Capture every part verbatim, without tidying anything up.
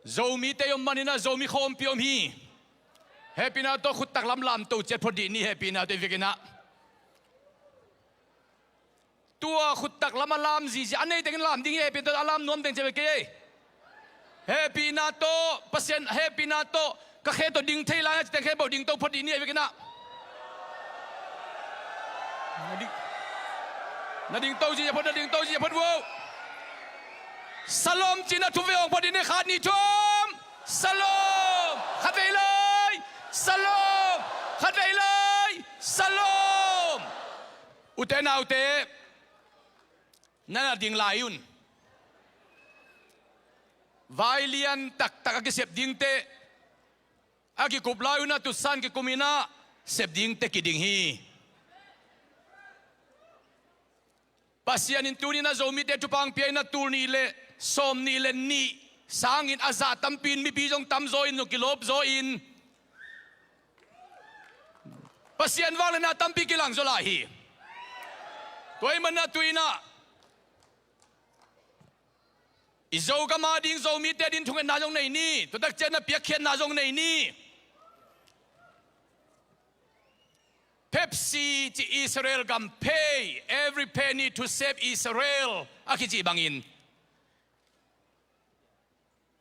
Zomite i om maninah Zomi khawmpi om hi. Hehpihna tawh khuttak lam lamto ciat phot dih ni, hehpihna tawh i vekinah. Tua khuttak lam a lam zizia a nei tengin lam ding hi, hehpihna tawh a lam nuam teng ciat ve kei ei. Hehpihna tawh, Pasian hehpihna tawh ka khe tawh ding thei lai a ci teng khe bawh dingto phot dih ni, hehpihna. Na ding, na dingto zizia phot, na dingto zizia phot uh. Salom cina thum vei hong phot dih ni, khat nih thum. Salom. Khat vei lai. Salom. Khat vei lai. Salom. Ute naute, na na ding lai un. Vai lian taktak a kisep dingte a kikup lai unah tutsan kikuminah sep dingte kiding hi. Pasian in tuninah Zomite thupha pia inah tul nih le sawm nih le nih sangin a zah tampi in mipi zong tamzaw in zong kilawpzaw in Pasian vangliatna tampi kilangzaw lai hi. Tua ahih manah tuinah i Zogam a ding Zomite din thungetna zong nei ni, tua takcianah piakkhiatna zong nei ni. Pepsi ci Israel gam, pay every penny to save Israel a kici bangin,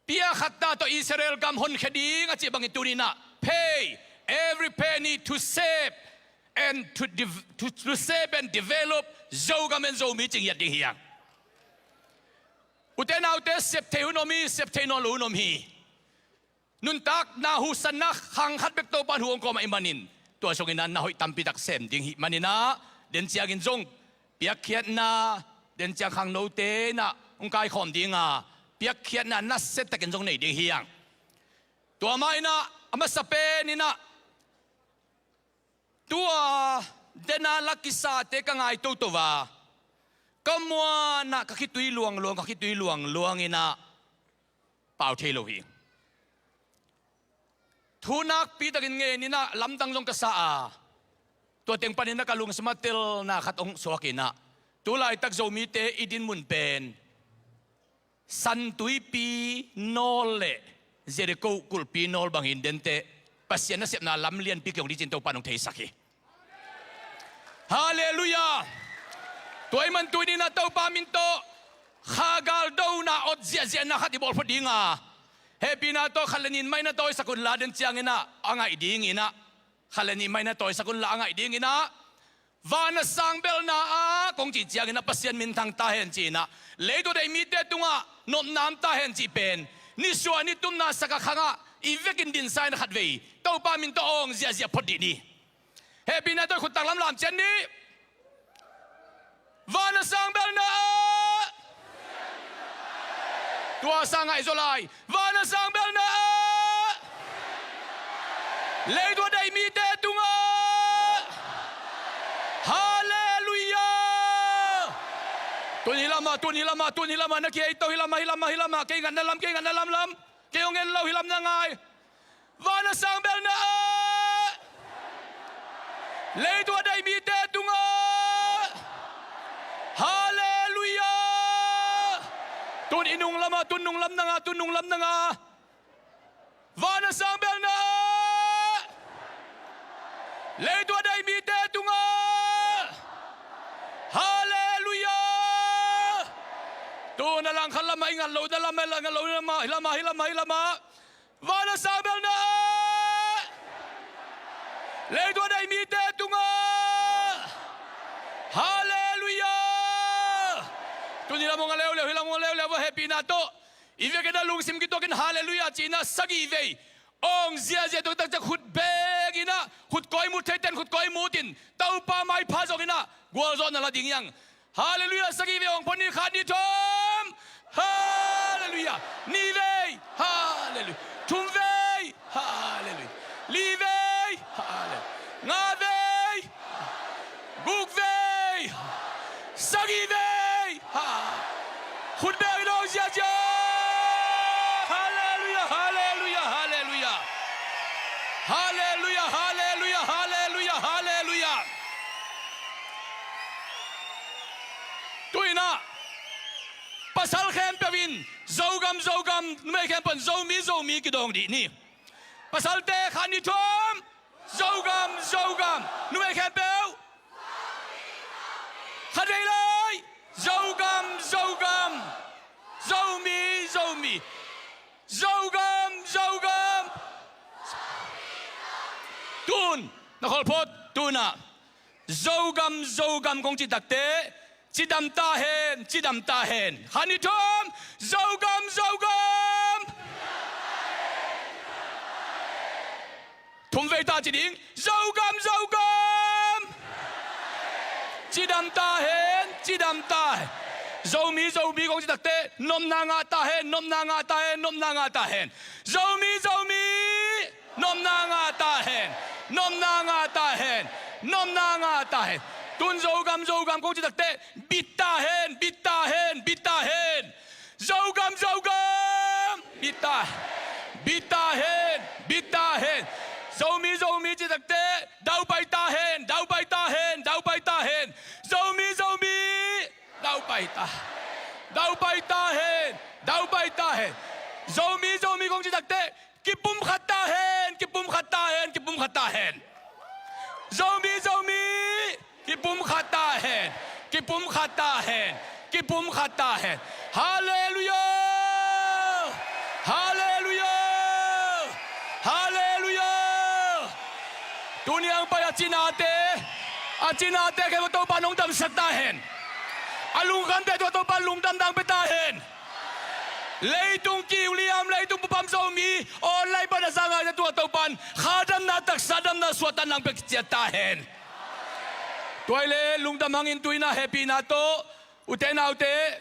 pia khatta tawh Israel gam honkhia ding a cih bangin tuninah pay every penny to save and to, dev- to, to save and develop Zogam and Zomi ci ngiat ding hi hang. Ute naute, sep thei hun om hi, sep thei nawn lo hun om hi. Nuntakna huhsanna khang khat bek Topa in hu hong kawm ahih manin, tua zongin ah na hoih tampitak sem ding hih maninah, den ciangin zong piakkhiatna, den ciang khangnote inah hong kaikhawm dinga, piakkhiatna nasiatakin zong nei ding hi hang. Tua mah inah a masa pen inah tua dena la kisate ka ngai toto a, ka muanah ka khitui luangluang, ka khitui luangluang inah pau thei lo hi. Thu nakpitakin ngen inah lamdang zong ka sa a, tua teng paninah ka lungsim ah telna khat hong suak inah, tu laitak Zomite i dinmun pen San Tuipi nawl le Jericho kulhpi nawl bangin denteh Pasian nasepna lam lianpi kiong ding cin Topa in hong theisak hi. Halleluiah. Tua ahih man tuninah Topa min tawh kha galdona ot ziahziahna khat i bawl phot dinga, hehpihna tawh khat le nih in maina tawisak unla, den cianginah a ngaih dinginah, khat le nih in maina tawisak unla a ngaih dinginah, van a sang belna ah kong cih cianginah Pasian minthang ta hen ci-inah, leitung a deih mite tungah nopna om ta hen cih pen nisuah nitumna sak a khangah i vekin dinsa in khatvei Topa min tawh awng ziahziah phot dih ni. Hehpihna tawh khuttak lamlam ciat ni. Van a sang belna ah, tua sang ngaihzaw lai. Van a sang belna ah, leitung a deih mite tungah. Halleluiah. Tun hih lamah, tun hih lamah, tun hih lamah, na kihei to hih lamah, hih lamah, hih lamah, kei ngatna lam, kei ngatna lamlam, kei hong en lo hih lam na ngai. Van a sang belna ah, leitung a deih mite tungah. Halleluiah. Tun i nung lamah, tun nung lam na nga, tun nung lam na nga. Van a sang belna ah, leitung a deih mite tungah. Halleluiah. Tun a langkhat lamah i ngat lohna lamah, ngat lohna lamah, hih lamah, hih lamah, hih lamah. Van a sang belna ah, leitung a deih mite tungah. Halleluiah. Tun hih lam hong a leuleu, hih lam hong a leuleu, hehpihna tawh i vekin a lungsim kituakin halleluiah ci-inah sagih vei awng ziahziah, tua takciang khut beng inah, khut kawimut theiten khut kawimut in, Topa maipha zonginah gualzawhna la ding hi hang. Halleluiah. Sagih vei awng phot ni, khat, nih, thum. Halleluiah. Nih vei. Halleluiah. Thum vei. Halleluiah. Li vei. Halleluiah. Nga vei. Guk vei. Sagih vei. Ha. Khut beng in awng ziahziah. Halleluiah, halleluiah, halleluiah. Halleluiah, halleluiah, halleluiah, halleluiah. Tuinah pasal khempeuh in Zogam, Zogam, numei khempeuh in Zomi, Zomi kidawng dih ni. Pasalte khat, nih, thum. Zogam, Zogam, numei khempeuh. Khat vei lai. Zogam, Zogam, Zomi, Zomi. Zogam, Zogam. Tun, na khawl phot, tun ah. Zogam, Zogam kong cih takteh, cidam ta hen, cidam ta hen. Khat, nih, thum. Zogam, Zogam. Thum vei ta ci ding. Zogam, Zogam. Cidam ta hen, cidam ta hen. Zomi, Zomi kong cih takteh, nopna ngah ta hen, nopna ngah ta hen, nopna ngah ta hen. Zomi, Zomi. Nopna ngah ta hen. Nopna ngah ta hen. Nopna ngah ta hen. Tun Zogam, Zogam kong cih takteh, bit ta hen, bit ta hen, bit ta hen. Zogam, Zogam. Bit ta. Bit ta hen, bit ta hen. Zomi, Zomi cih takteh, daupai ta hen, daupai ta hen, daupai ta hen. Zomi, Zomi. Daupai ta. Daupai ta hen, daupai ta hen. Zomi, Zomi kong cih takteh, kipumkhat ta hen, kipumkhat ta hen, kipumkhat ta hen. Zomi, Zomi, kipumkhat ta hen, kipumkhat ta hen, kipumkhat ta hen. Halleluiah! Halleluiah! Halleluiah! Tuni hong pai a cinate, a cinate khempeuh Topa'n hong damsak ta hen. A lungkhamte tungah Topa'n lungdamna hong pia ta hen. Leitung kiu liam, leitung pupam Zomi online pan a za ngaite tungah Topa'n kha damna, taksa damna, suahtakna hong pia ciat ta hen. Tua hi leh lungdam hangin, tu-in ah hehpihna tawh, ute naute,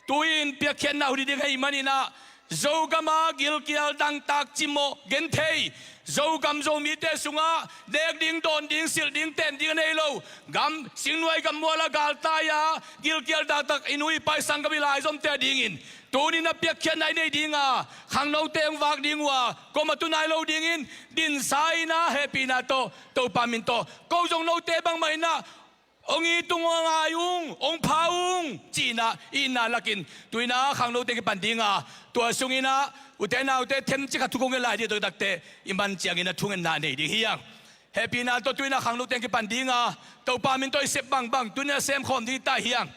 tu-in piakkhiatna hun hi ding ahih manin ah, Zogam ah gilkial dangtak cimawh genthei, Zogam Zomite sungah nek ding, dawn ding, silh ding, tem ding a nei lo, gam, singnuai gammual ah galtai-a gilkial dangtak i nu i pa i sanggam i laizomte adingin tuni-in ah piakkhiatna i nei ding a, khangnote hong vak ding uh a, kuamah tu nai lo dingin dinsa in ah hehpihna tawh, Topa min tawh, ko zong note bangmah in ah hong it ung, hong ngai ung, hong pha ung, ci-in ah i itna lakin, tu-in ah khangnote kipan ding a, tua sungin ah ute naute, themcik khat thu kong ngen lai ding, tua takteh i man ciangin ah thungetna nei ding hi hang. Hehpihna tawh tu-in ah khangnote kipan ding a, Topa min tawh i sep bangbang tu-in ah semkhawm ding hi ta hi hang.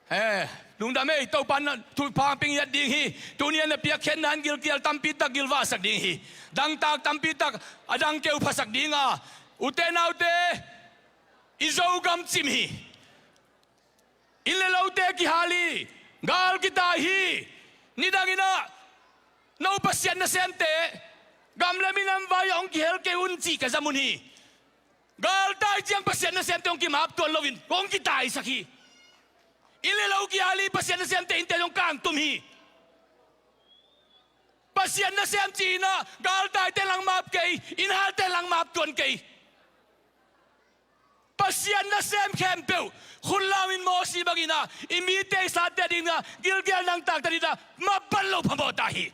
Eh, lungdam ei, Topa'n thupha pia ngiat ding hi. Tuni-in ah piakkhiatna in gilkial tampi tak gilvahsak ding hi. Dangtak tampi tak a dang keu phasak ding a, ute naute, i Zogam cim hi. Inn le lote kihal hi. Gal kitai hi. Nidangin ah no Pasian nasemte gam le minam vai-ah hong kihel kei un cih ka zam un hi. Galtai ciang Pasian nasemte hong kimap tuan loin hong kitaisak hi. Inn le lo kihal hi, Pasian nasemte innte zong kangtum hi. Pasian nasem ci-in ah galtaite langmap kei, innhalte langmap tuan kei. Pasian nasem khempeuh khut laumin Mosi bangin ah i mite i sate adingin ah gilkial dangtakte adingin ah mapan lo phamawh ta hi.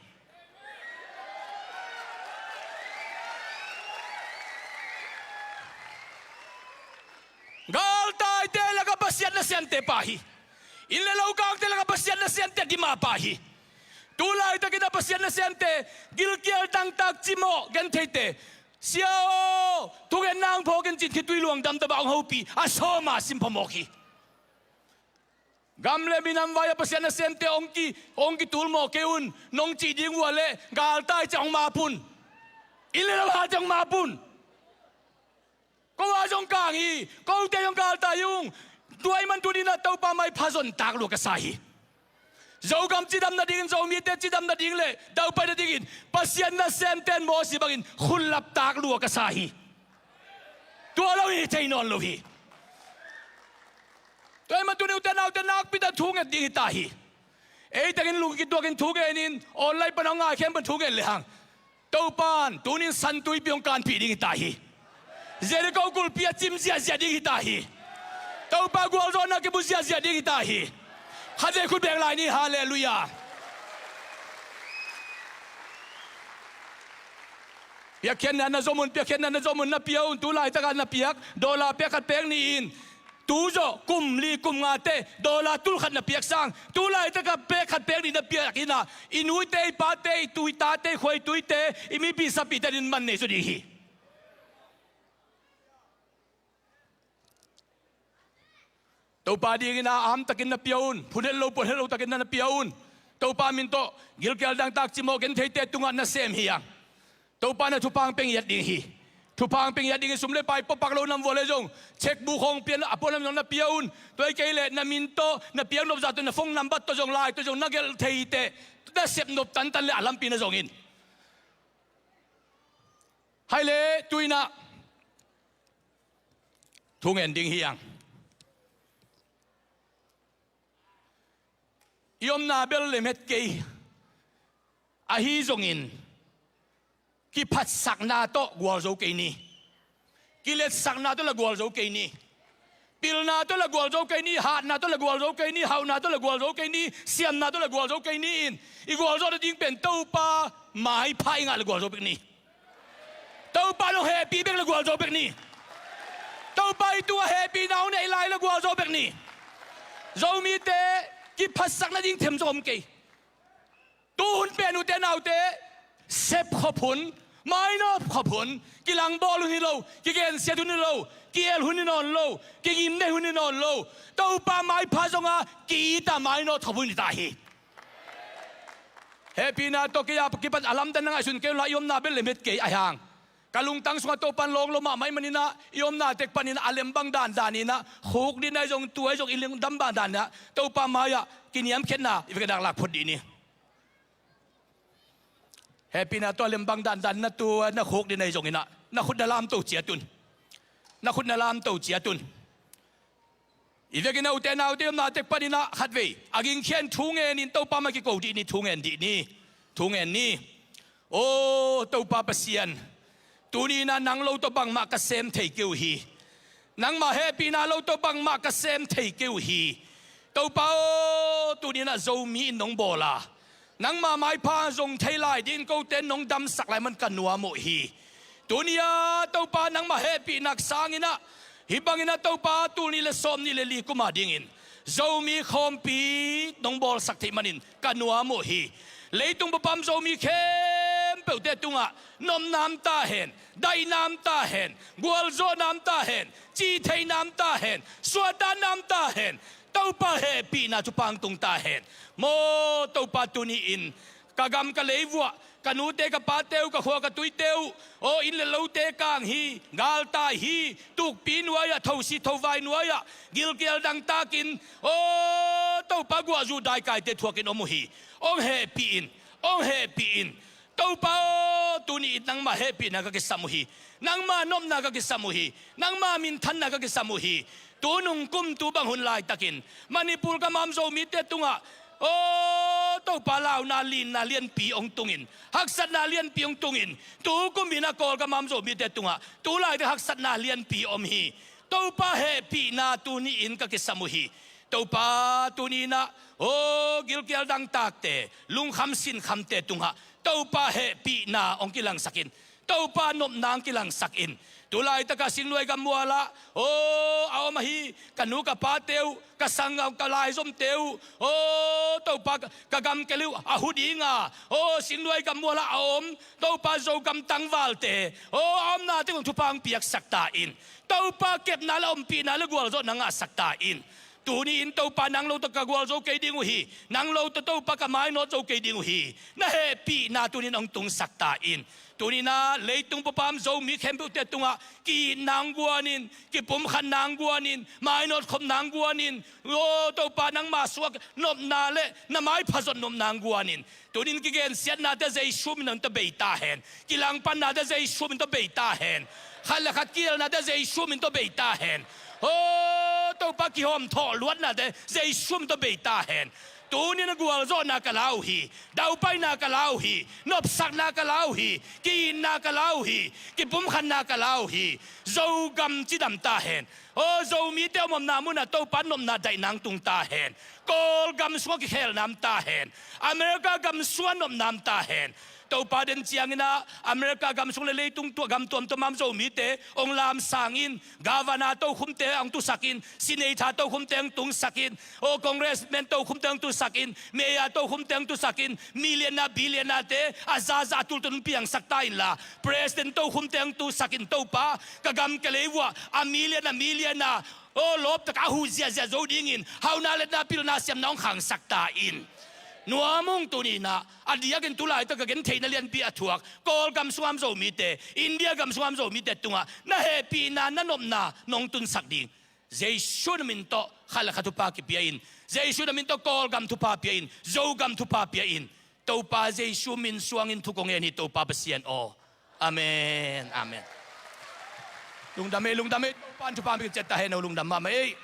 Galtaite lakah Pasian nasemte pha hi. Inn le lo kangte lakah Pasian nasemte dima pha hi. Tu laitakin ah Pasian nasemte gilkial dangtak cimawh gentheite, Sia aw, thungetna hong phawk in, cin khitui luang damdam ah hong hopih a sawm a sim phamawh hi. Gam le minam vai-ah Pasian nasemte hong ki, hong kitul mawh kei un nong cih ding uh a leh galtai ciang hong map un. Inn le lo hal ciang hong map un. Ko a zong kang hi, kote zong galtai ung. Tua ahih man tuni-in ah Topa mai pha zon tak lua ka sa hi. Zogam cidam nadingin, Zomite cidam nading le daupai nadingin Pasian nasemte in Mosi bangin khut lap tak lua ka sa hi. Tua lo hi thei nawn lo hi. Tua ahih man tuni ute naute nakpi tak thu nget ding hi ta hi. Ei takin lung kituakin thu ngenin online pan hong ngai khempeuh in thu ngen le hang, Topa'n tunin San Tuipi hong kanpih ding hi ta hi. Jericho kulpi a cim ziahziah ding hi ta hi. Topa gualzawhna kimu ziahziah ding hi ta hi. Khatvei khut beng lai ni, halleluiah. Piakkhiatna na zom un, piakkhiatna na zom un, na pia un, tu laitakah na piak, dollar pek khat pek nih in. Tu zawh kum li kum ngate dollar tul khat na piak sang, tu laitakah pek khat pek nih na piak in ah, i nuite, i pate, i tuitate, i khuaituite, i mipi sapite in man nei zaw ding hi. Topa dingin ah amtakin na pia un, phun het lo, puan het lo takin na pia un. Topa min tawh gilkial dangtak cimawh gentheite tungah na sem hi hang. Topa na thupha hong pia ngiat ding hi. Thupha hong pia ngiat ding hi. Sum le pai puapak lo nam vua le zong, cheque book hong pia a puan lam zong na pia un. Tua hi kei leh na min tawh, na piak nop zah tawh, na phone number tawh zong, lai tawh zong na gelh thei hi teh, na sep nop tantan le a lampi na zong in. Hai le, tu in ah thu ngen ding hi hang. I omna bel lem het kei. Ahi zongin kiphatsakna tawh gualzo kei ni. Kiletsakna tawh la gualzo kei ni. Pilna tawh la gualzo kei ni, hatna tawh la gualzo kei ni, hauhna tawh la gualzo kei ni, siamna tawh la gualzo kei ni in, i gualzawh nading pen Topa maipha i ngah la gualzo bek ni. Topa in hong hehpih bek la gualzo bek ni. Topa i tungah hehpihna hong neih lai la gualzo bek ni. Zomite kiphatsak nading them zong om kei. Tu hun pen ute naute, sep khop hun, mainawt khop hun, kilangbawl hun hi lo, kigensiat hun hi lo, ki-el hun hi nawn lo, kingimnei hun hi nawn lo. Topa maipha zongah ki-it a mainawt khop hun hi ta hi. Hehpihna tawh kei a kipan a lamdang na ngaihsun kei unla, i omna bel lem het kei ahi hang. Ka lungtang sungah Topa in lawng lo mahmah ahih manin ah, i omna tek panin ah a lem bang dandan in ah, khuk ding ahi zong, tu ahi zong, i lungdam bang dan in ah Topa mai-ah kiniamkhiatna i vekin dak lak phot dih ni. Hehpihna tawh a lem bang dandan na tu, na khuk ding ahi zongin ah, na khut na lamto ciat un. Na khut na lamto ciat un. I vekin a ute naute i omna tek panin ah khatvei a gingkhian thu ngenin Topa mai kiko dih ni, thu ngen dih ni. Thu ngen ni. Aw Topa Pasian, tuni in ah nang lo tawh bangmah ka sem thei kei uh hi. Nangmah hehpihna lo tawh bangmah ka sem thei kei uh hi. Topa aw, tuni in ah Zomi in nong bawl a, nangmah maipha zong thei lai dingin kote nong damsak lai man ka nuam uh hi. Tuni-a Topa nangmah hehpihna sangin ah, hih bangin ah Topa tul nih le sawm nih le li kum a dingin Zomi khawmpi nong bawlsak theih manin ka nuam uh hi. Leitung bup a om Zomi khempeuhte tungah nopna om ta hen, daihna om ta hen, gualzawhna om ta hen, cihtheihna om ta hen, suahtakna om ta hen. Topa hehpihna thupha hong tung ta hen. Maw Topa, tuni-in ka gam ka lei vuah, ka nute ka pate uh, ka khua ka tuite uh, aw inn le lote kang hi, galtai hi, tukpi nuai-ah, thosi thovai nuai-ah gilkial dangtakin, aw Topa, guahzu daikaite thuakin om uh hi. Hong hehpih in, hong hehpih in. Topa aw, tuni-in nangmah hehpihna ka kisam uh hi. Nangmah nopna ka kisam uh hi. Nangmah minthanna ka kisam uh hi. Tunung kum tu bang hun laitakin Manipur gam a om Zomite tungah, aw Topa, launa linna lianpi hong tungin, haksatna lianpi hong tungin, tu kumin a Kawlgam a om Zomite tungah tu laitak haksatna lianpi om hi. Topa hehpihna tuni-in ka kisam uh hi. Topa, tuni-in ah, aw gilkial dangtakte, lungkham sinkhamte tungah Topa hehpihna hong kilangsak in. Topa nopna hong kilangsak in. Tu laitakah Singnuai gammual ah, aw a om ahi ka nu ka pate uh, ka sanggam ka laizomte uh, aw Topa, ka gamkel uh a hu ding a, aw Singnuai gammual ah a om Topa, Zogam tangvalte, aw a omna teng uh thupha hong piaksak ta in. Topa, kepna le ompihna le gualzawhna ngahsak ta in. Tuni-in Topa, nang lo tawh ka gualzo kei ding uh hi. Nang lo tawh Topa ka mainawt zo kei ding uh hi. Na hehpihna tuni-in hong tungsak ta in. Tuni-in ah leitung bup a om Zomi khempeuhte tungah ki-itna hong guan in, kipumkhatna hong guan in, mainawt khopna hong guan in. Aw Topa, nangma suak nopna le na maipha zot nopna hong guan in. Tuni-in kigensiatnate Jesu min tawh bei ta hen. Kilangpannate Jesu min tawh bei ta hen. Khat le khat kielnate Jesu min tawh bei ta hen. Aw Topa, kihawmthawh luatnate Jesu min tawh bei ta hen. Tuni-in a gualzawhna ka la uh hi. Daupaina ka la uh hi. Nopsakna ka la uh hi. Ki-itna ka la uh hi. Kipumkhatna ka la uh hi. Zogam cidam ta hen. Aw Zomite omna munah Topa nopna daihna hong tung ta hen. Kawlgam sungah kikhelna om ta hen. America gam sungah nopna om ta hen. Topa den ciangin ah America gam sung le leitung tua gam tuamtuam a om Zomite hong lamsang in, governor tokhumte hong tusak in, senator tokhumte hong tusak in, aw congressman tokhumte hong tusak in, mayor tokhumte hong tusak in, millionaire billionaire-te a zaza a tultul hong piangsak ta inla, president tokhumte hong tusak in Topa, ka gam ka lei vuah a million a million a aw lawptak a huh ziahziah zo dingin hauna letna pilna siamna hong khangsak ta in. Nuam ung tuni-in ah, a diakin tu laitaka gen theihna lianpi a thuak Kawlgam sung a om Zomite, India gam sung a om Zomite tungah na hehpihna na nopna nong tunsak ding Jesu na min tawh khat le khat thupha kipia in. Jesu na min tawh Kawlgam thupha pia in, Zogam thupha pia in. Topa Jesu min suangin thu kong ngen hi Topa Pasian aw. Amen. Amen. Lungdam ei, lungdam ei. Topa in thupha hong pia ciat ta hen aw, lungdam mahmah ei.